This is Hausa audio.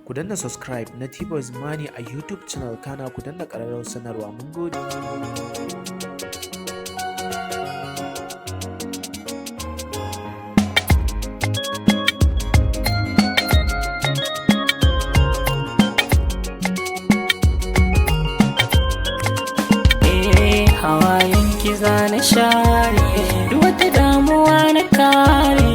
Ku danna subscribe na T-Boys Money a YouTube channel, kana ku danna ƙararrawar sanarwa. Mun gode. Eh, hawayen ki za na share, duk wata damuwa na kare.